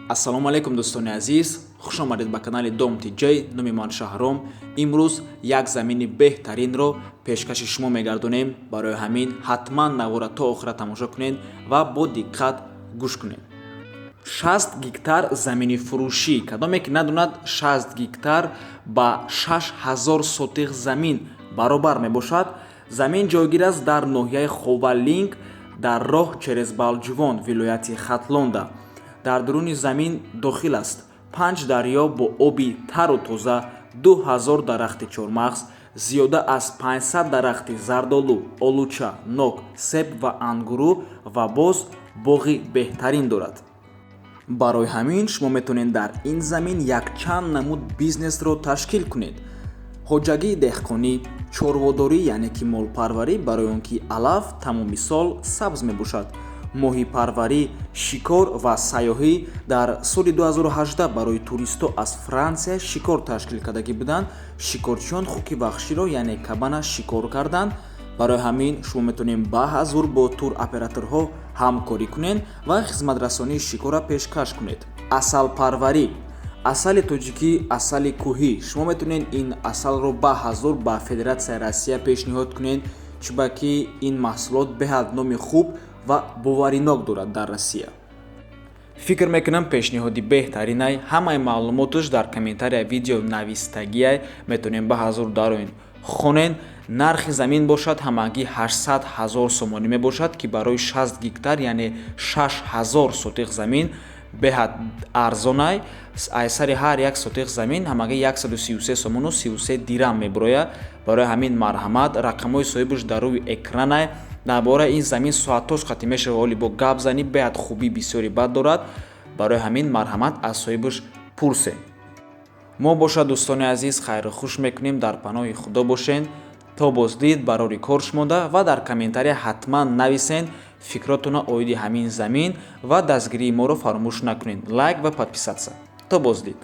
Ассалому алайкум, дӯстони азиз, хуш омадед ба канали Дом Тиҷай. Номи ман Шаҳром. Имрӯз як замини беҳтаринро пешкаши шумо мегардонем. Барои ҳамин ҳатман навора то охира тамошо кунед ва бо диққат гӯш кунед. 60 гектар замини фурӯшӣ. Кадоме ки надонад, 60 гектар ба 6000 сотих замин баробар мебошад. Замин ҷойгир аст дар ноҳияи Ховалинг, дар роҳ через Балҷувон, вилояти Хатлонда. Дар дуруни замин дохил аст панҷ дарё бо оби тару тоза, 2000 дарахти чормағз, зиёда аз 500 дарахти зардолу, олуча, нок, себ ва ангуру ва боз боғи беҳтарин дорад. Барои ҳамин шумо метавонед дар ин замин якчанд намуд бизнесро ташкил кунед: хоҷагии деҳқонӣ, чорводорӣ, яъне ки молпарварӣ, барои он ки алаф тамоми сол сабз мебошад, моҳипарварӣ, шикор ва сайёҳӣ. Дар соли 2018 барои туристҳо аз Франсия шикор ташкил кардагӣ буданд. Шикорчиён хуки ваҳширо, яъне кабана, шикор карданд. Барои ҳамин шумо метавонед ба ҳазур бо туроператорҳо ҳамкорӣ кунед ва хизматрасонии шикорра пешкаш кунед. Асалпарварӣ, асали тоҷикӣ, асали кӯҳӣ. Шумо метавонед ин асалро ба ҳазур ба Федератсияи Россия пешниҳод кунед, чунки ин маҳсулот беҳад номи хуб ва боваринок дорад дар Россия. Фикр мекунам, пешниҳоди беҳтаринай. Ҳамаи маълумоташ дар комментария видео навистагиай, метавонем ба ҳазур дароин, хонен. Нархи замин бошад, ҳамагӣ 800 ҳазор сомонӣ мебошад, ки барои 60 гектар, яъне 6 ҳазор сотих замин, беҳад арзонай. Аз сари ҳар як сотих замин ҳамагӣ 133 сомону 33 дирам мебирояд. Барои ҳамин марҳамат, рақамҳои соҳибаш дар рӯи экранай. Дар бораи ин замин соатҳош қатъи мешава оли бо гап занӣ, беҳад хубӣ бисёри бад дорад. Барои ҳамин марҳамат, аз соҳибаш пурсем. Мо бошад, дӯстони азиз, хайру хуш мекунем, дар паноҳи Худо бошен. То боздид, барори кор шумода ва дар комментария ҳатман нависен фикротона оиди ҳамин замин ва дастгирии моро фаромӯш накунед, лайк ва подписаться. То боздид.